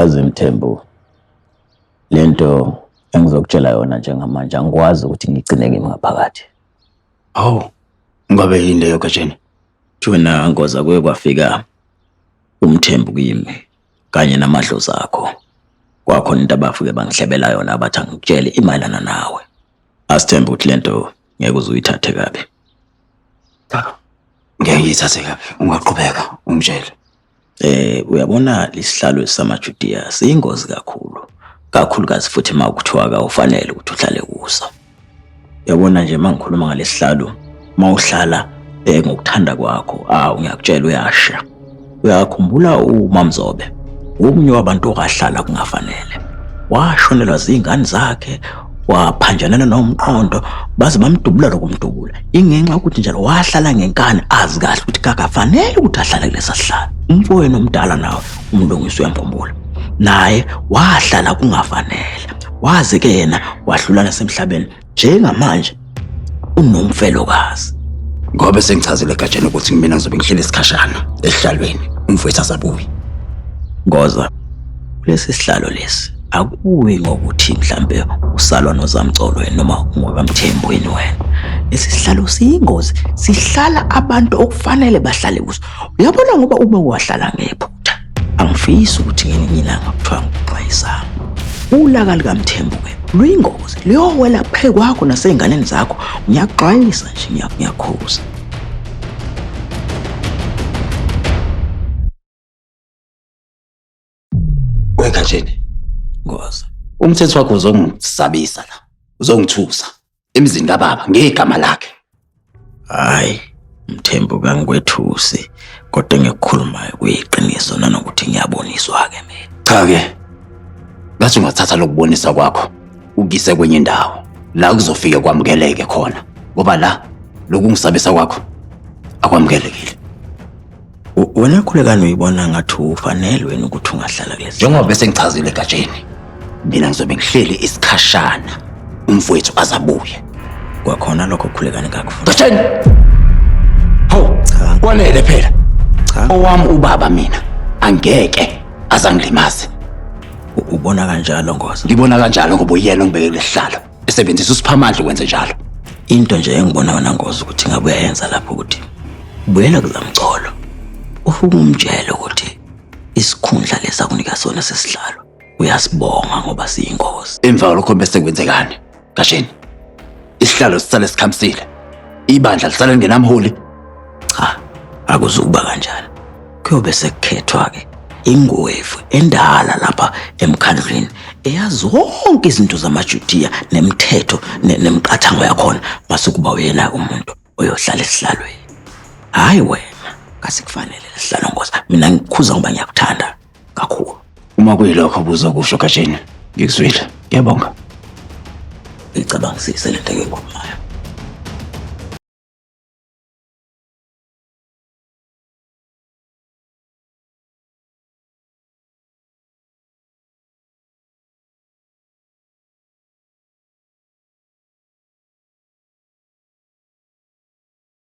Uyazi Mthembu, lento engizokutshela yona njengamanje angikwazi ukuthi ngigcine kimi ngaphakathi. Hawu, ngabe yini leyo Gatsheni? Wena Ngoza, kuye kwafika uMthembu kimi kanye namadlozi akho. Kwakhona into abafike bangihlebela yona abathi angikutshele imayelana nawe. Asithembe ukuthi lento ngeke uze uyithathe kabi. Cha, ngeke ngiyithathe kabi. Ungaqhubeka ungitshele. Uyabona lesihlalo esamaJudiya siyingozi kakhulu. Kakhulukazi futhi uma kuthiwa kawufanele ukuthi uhlale kuso. Uyabona nje uma ngikhuluma ngalesihlalo, uma uhlala ngokuthanda kwakho, awu ngiyakutshela uyasha. Uyakhumbula uMamzobe, omunye wabantu okahlala kungafanele. Washonelwa zingane zakhe, waphanjanelwa nomqondo, baze bamdubula lokumdubula. Ingenxa yokuthi njalo wahlala ngenkani azi kahle ukuthi kakafanele ukuthi ahlale kulesa sihlalo. Umfowenu omdala nawe uMlungisi uyamkhumbula. Naye wahlala kungafanele. Waze ke yena wahlula nasemhlabeni njengamanje unomfelokazi. Ngoba sengichazile egatsheni ukuthi mina ngizobe ngihleli isikhashana esihlalweni umfowethu asabuyi. Ngoza, kulesi sihlalo lesi akuyi ngokuthi mhlambe usalwa noZamcolo wena noma ungokaMthembu yini wena. Lesi sihlalo siyingozi, sihlala abantu okufanele bahlale kuso. Uyabona ngoba uma wahlala ngephutha, angifisi ukuthi ngelinye ilanga kuthiwa ngikuxwayisanga. Ulaka likaMthembu-ke luyingozi, luyowela phe kwakho nasey'nganeni zakho. Ngiyakuxwayisa nje, ngiyakhuza. WeGatsheni, Ngoza. Umthetho wakho uzongisabisa la. Uzongithusa. Emzini kababa ngegama lakhe. Hayi, Mthembu kangikwethusi kodwa engikukhulumayo kuyiqiniso nanokuthi ngiyaboniswa-ke mina. Cha ke. Ngathi ungathatha lokubonisa kwakho ukuyise kwenye indawo la kuzofike kwamukeleke khona ngoba la lokungisabisa kwakho akwamukelekile. Wena Khulekani uyibona ngathi ufanele wena ukuthi ungahlala kulesi. Njengoba bese ngichazile egatsheni, mina ngizobe ngihleli isikhashana umfowethu azabuye. Kwakhona lokho Khulekani ngakufuna. Gatsheni! Hawu, Cha. kwanele phela. Cha. Owami ubaba mina angeke azangilimaze. Ubona kanjalo Ngoza. Ngibona kanjalo ngoba uyena ongibeke kulesihlalo. Esebenzisa usiphamandla ukwenze njalo. Into nje engibona yona Ngoza ukuthi ngabe uyayenza lapho ukuthi buyela kuZamcolo. Ufike umtshele ukuthi isikhundla lesi akunika sona sesihlalo uyasibonga ngoba siyingozi. Emva kwalokho bese kwenzekani? Gasheni. Isihlalo sisale sikhamisile. Ibandla lisale lingenamholi. Cha, akuzukuba kanjalo. Kuyobe sekukhethwa-ke ingwevu endala lapha emkhandlwini eyazi zonke izinto zamaJudiya nemithetho nemiqathango yakhona, mase kuba uyena-ke umuntu oyohlala esihlalweni. Hhayi wena, kasikufanele lesihlalo Ngoza. Mina ngikukhuza ngoba ngiyakuthanda kakhulu. Uma kuyilokho obuzokusho Gatsheni, ngikuzwile. Ngiyabonga. Uyicabangisise lento engiyikhulumayo.